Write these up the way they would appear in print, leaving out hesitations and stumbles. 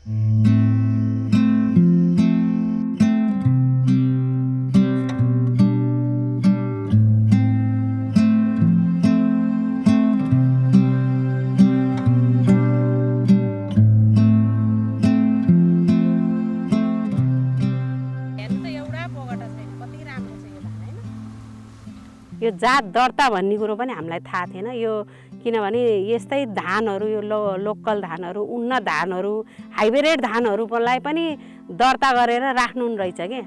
यो जात दर्ता भन्ने कुरो पनि हामीलाई थाहा थिएन। यो किनभने यस्तै धानहरू यो लोकल धानहरू उन्नत धानहरू हाइब्रिड धानहरूलाई पनि दर्ता गरेर राख्नु रहेछ के।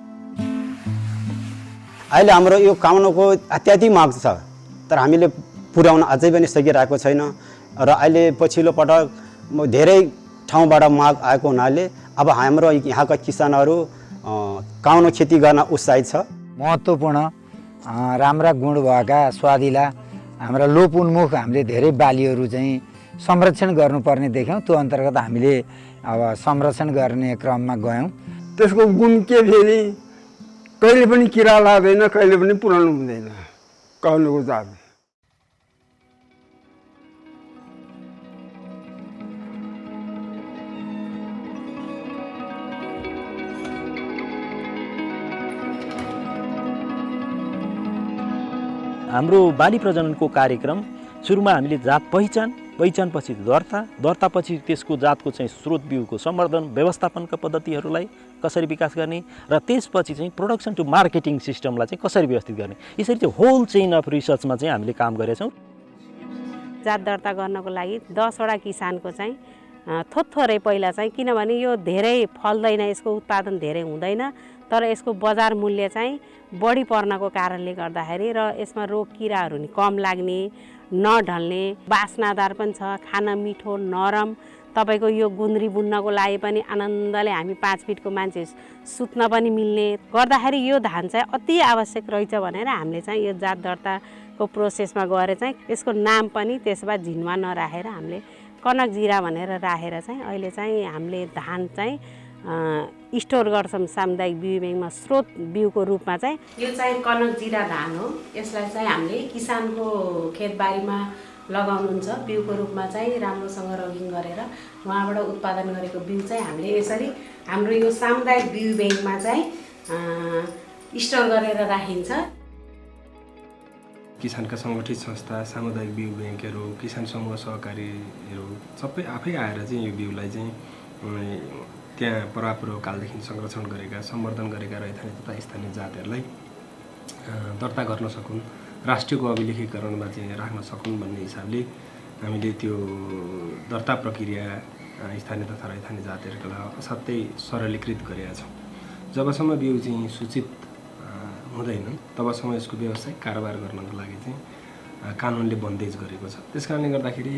अहिले हाम्रो यो काउनको अत्याधिक माग छ, तर हामीले पुर्याउन अझै पनि सकिरहेको छैन। र अहिले पछिल्लो पटक धेरै ठाउँबाट माग आएको हुनाले अब हाम्रो यहाँका किसानहरू काउनो खेती गर्न उत्साहित छ। महत्त्वपूर्ण राम्रा गुण भएका स्वादिला हाम्रा लोप उन्मुख हामीले धेरै बालीहरू चाहिँ संरक्षण गर्नुपर्ने देख्यौँ। त्यो अन्तर्गत हामीले अब संरक्षण गर्ने क्रममा गयौँ। त्यसको गुण के फेरि कहिले पनि किरा लाग्दैन, कहिले पनि पुरानो हुँदैन काउनको जात। हाम्रो बाली प्रजननको कार्यक्रम सुरुमा हामीले जात पहिचानपछि दर्तापछि त्यसको जातको चाहिँ स्रोत बिउको संवर्धन व्यवस्थापनका पद्धतिहरूलाई कसरी विकास गर्ने र त्यसपछि चाहिँ प्रोडक्सन टु मार्केटिङ सिस्टमलाई चाहिँ कसरी व्यवस्थित गर्ने, यसरी चाहिँ होल चेन अफ रिसर्चमा चाहिँ हामीले काम गरेछौँ। जात दर्ता गर्नको लागि 10 वटा किसानको चाहिँ थोरै पहिला चाहिँ, किनभने यो धेरै फल्दैन, यसको उत्पादन धेरै हुँदैन, तर यसको बजार मूल्य चाहिँ बढी पर्नको कारणले गर्दाखेरि र यसमा रोग किराहरू नि कम लाग्ने, नढल्ने, बास्नादार पनि छ, खान मिठो नरम। तपाईँको यो गुन्द्री बुन्नको लागि पनि आनन्दले हामी 5 फिटको मान्छे सुत्न पनि मिल्ने गर्दाखेरि यो धान चाहिँ अति आवश्यक रहेछ भनेर हामीले चाहिँ यो जात दर्ताको प्रोसेसमा गएर चाहिँ यसको नाम पनि त्यसमा झिनमा नराखेर हामीले कनक जिरा भनेर राखेर चाहिँ अहिले चाहिँ हामीले धान चाहिँ स्टोर गर्छौँ सामुदायिक बिउ ब्याङ्कमा स्रोत बिउको रूपमा चाहिँ। यो चाहिँ कनक जिरा धान हो। यसलाई चाहिँ हामीले किसानको खेतबारीमा लगाउनुहुन्छ बिउको रूपमा चाहिँ राम्रोसँग रगिङ गरेर उहाँबाट उत्पादन गरेको बिउ चाहिँ हामीले यसरी हाम्रो यो सामुदायिक बिउ ब्याङ्कमा चाहिँ स्टोर गरेर राखिन्छ। किसानका सङ्गठित संस्था, सामुदायिक बिउ ब्याङ्कहरू, किसान समूह सहकारीहरू सबै आफै आएर चाहिँ यो बिउलाई चाहिँ त्यहाँ परापूर्व कालदेखि संरक्षण गरेका, सम्वर्धन गरेका रैथाने तथा स्थानीय जातहरूलाई दर्ता गर्न सकुन्, राष्ट्रियको अभिलेखीकरणमा चाहिँ राख्न सकुन् भन्ने हिसाबले हामीले त्यो दर्ता प्रक्रिया स्थानीय तथा रैथाने जातहरूलाई असाध्यै सरलीकृत गरेका छौँ। जबसम्म बिउ चाहिँ सूचित हुँदैन तबसम्म यसको व्यावसायिक कारोबार गर्नको लागि चाहिँ कानुनले बन्देज गरेको छ। त्यसकारणले गर्दाखेरि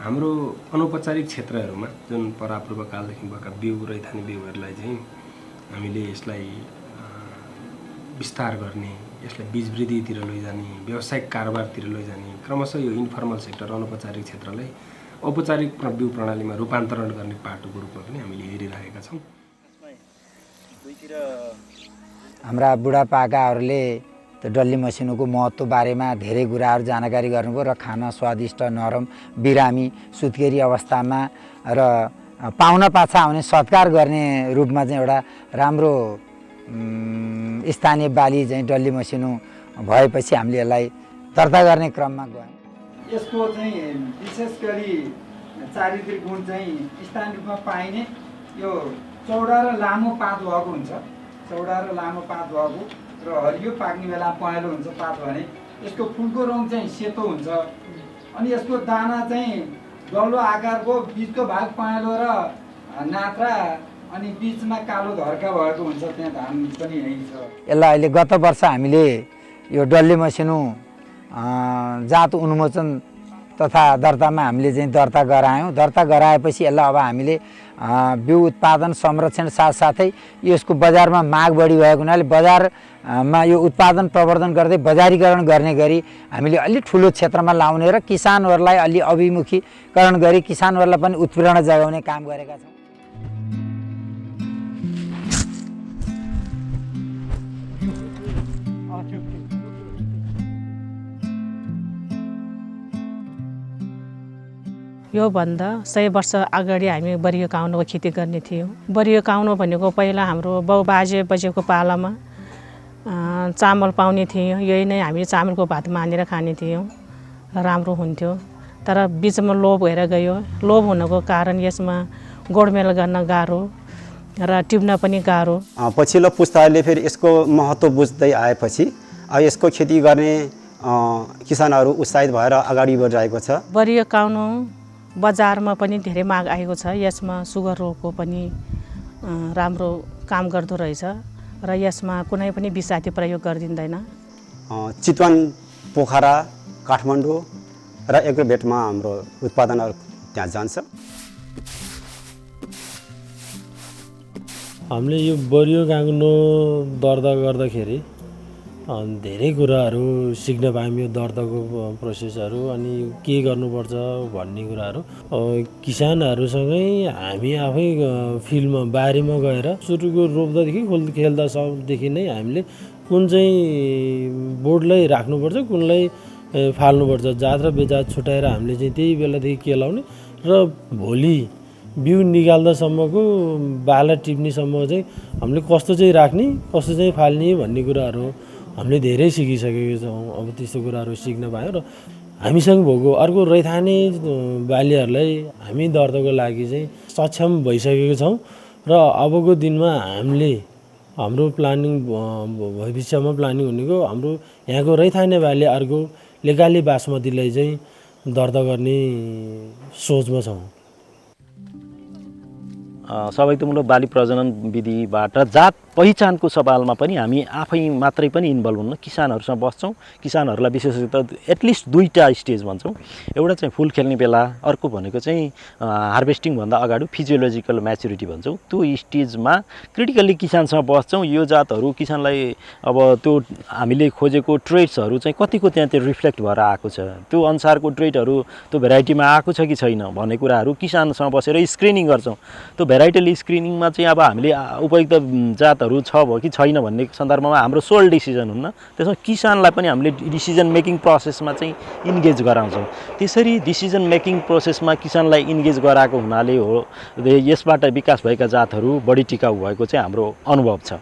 हाम्रो अनौपचारिक क्षेत्रहरूमा जुन परापूर्व कालदेखि भएका बिउ रैथाने बिउहरूलाई चाहिँ हामीले यसलाई विस्तार गर्ने, यसलाई बीज वृद्धितिर लैजाने, व्यावसायिक कारोबारतिर लैजाने, क्रमशः यो इन्फर्मल सेक्टर अनौपचारिक क्षेत्रलाई औपचारिक बिउ प्रणालीमा रूपान्तरण गर्ने पाटोको रूपमा पनि हामीले हेरिरहेका छौँ। हाम्रा बुढापाकाहरूले त्यो डल्ली मसिनोको महत्त्व बारेमा धेरै कुराहरू जानकारी गर्नुभयो र खान स्वादिष्ट नरम बिरामी सुत्केरी अवस्थामा र पाहुना पाछा आउने सत्कार गर्ने रूपमा चाहिँ एउटा राम्रो स्थानीय बाली चाहिँ डल्ली मसिनो भएपछि हामीले यसलाई दर्ता गर्ने क्रममा गयौँ। यसको चाहिँ विशेष गरी चारित्रिक गुण चाहिँ स्थानीय रूपमा पाइने यो चौडा र लामो पात भएको हुन्छ। चौडा र लामो पात भएको र हरियो पाक्ने बेला पहेँलो हुन्छ पात भने यसको फुलको रङ चाहिँ सेतो हुन्छ। अनि यसको दाना चाहिँ डल्लो आकारको, बिचको भाग पहेँलो र नात्रा अनि बिचमा कालो धर्का भएको हुन्छ। त्यहाँ धान पनि यही छ। यसलाई अहिले गत वर्ष हामीले यो डल्ले मसिनो जात उन्मोचन तथा दर्तामा हामीले चाहिँ दर्ता गरायौँ। दर्ता गराएपछि यसलाई अब हामीले बिउ उत्पादन संरक्षण साथसाथै यसको बजारमा माग बढी भएको हुनाले बजारमा यो उत्पादन प्रवर्धन गर्दै बजारीकरण गर्ने गरी हामीले अलि ठुलो क्षेत्रमा लाउने र किसानहरूलाई अलि अभिमुखीकरण गरी किसानहरूलाई पनि उत्प्रेरणा जगाउने काम गरेका छौँ। योभन्दा 100 वर्ष अगाडि हामी बरियो काउनोको खेती गर्ने थियौँ। बरियो काउनो भनेको पहिला हाम्रो बाउ बाजे बजेको पालामा चामल पाउने थियौँ। यही नै हामीले चामलको भात मानेर खाने थियौँ, राम्रो हुन्थ्यो। तर बिचमा लोभ भएर गयो। लोभ हुनको कारण यसमा गोडमेल गर्न गाह्रो र टिप्न पनि गाह्रो। पछिल्लो पुस्ताले फेरि यसको महत्त्व बुझ्दै आएपछि यसको खेती गर्ने किसानहरू उत्साहित भएर अगाडि बढिरहेको छ। बरियो काउनो बजारमा पनि धेरै माग आएको छ। यसमा सुगर रोगको पनि राम्रो काम गर्दो रहेछ र यसमा कुनै पनि विषादी प्रयोग गरिदिँदैन। चितवन, पोखरा, काठमाडौँ र एग्रोभेटमा हाम्रो उत्पादनहरू त्यहाँ जान्छ। हामीले यो बरियो काउनो दर्ता गर्दाखेरि धेरै कुराहरू सिक्न पायौँ। यो दर्ताको प्रोसेसहरू अनि के गर्नुपर्छ भन्ने कुराहरू किसानहरूसँगै हामी आफै फिल्डमा बारीमा गएर सुरुको रोप्दादेखि खेल्दासम्मदेखि नै हामीले कुन चाहिँ बोर्डलाई राख्नुपर्छ, कुनलाई फाल्नुपर्छ, जात र बेजात छुट्याएर हामीले चाहिँ त्यही बेलादेखि केलाउने र भोलि बिउ निकाल्दासम्मको बाला टिप्नेसम्म चाहिँ हामीले कस्तो चाहिँ राख्ने, कस्तो चाहिँ फाल्ने भन्ने कुराहरू हामीले धेरै सिकिसकेका छौँ। अब त्यस्तो कुराहरू सिक्न पायौँ र हामीसँग भएको अर्को रैथाने बालीहरूलाई हामी दर्ताको लागि चाहिँ सक्षम भइसकेको छौँ र अबको दिनमा हामीले हाम्रो प्लानिङ भविष्यमा प्लानिङ हुनेको हाम्रो यहाँको रैथाने बाली अर्को लेकाली बासमतीलाई चाहिँ दर्ता गर्ने सोचमा छौँ। स्वायत्तमूलक बाली प्रजनन विधिबाट जात पहिचानको सवालमा पनि हामी आफै मात्रै पनि इन्भल्भ हुन्न, किसानहरूसँग बस्छौँ। किसानहरूलाई विशेष गरी एटलिस्ट 2टा स्टेज भन्छौँ। एउटा चाहिँ फुल खेल्ने बेला, अर्को भनेको चाहिँ हार्भेस्टिङभन्दा अगाडि फिजियोलोजिकल म्याच्युरिटी भन्छौँ। त्यो स्टेजमा क्रिटिकल्ली किसानसँग बस्छौँ। यो जातहरू किसानलाई अब त्यो हामीले खोजेको ट्रेड्सहरू चाहिँ कतिको त्यहाँ त्यो रिफ्लेक्ट भएर आएको छ, त्यो अनुसारको ट्रेडहरू त्यो भेराइटीमा आएको छ कि छैन भन्ने कुराहरू किसानसँग बसेर स्क्रिनिङ गर्छौँ। त्यो भेराइटल स्क्रिनिङमा चाहिँ अब हामीले उपयुक्त जातहरू छ भयो कि छैन भन्ने सन्दर्भमा हाम्रो सोल डिसिजन हुन्न, त्यसमा किसानलाई पनि हामीले डिसिजन मेकिङ प्रोसेसमा चाहिँ इन्गेज गराउँछौँ। त्यसरी डिसिजन मेकिङ प्रोसेसमा किसानलाई इन्गेज गराएको हुनाले हो यसबाट विकास भएका जातहरू बढी टिकाउ भएको चाहिँ हाम्रो अनुभव छ।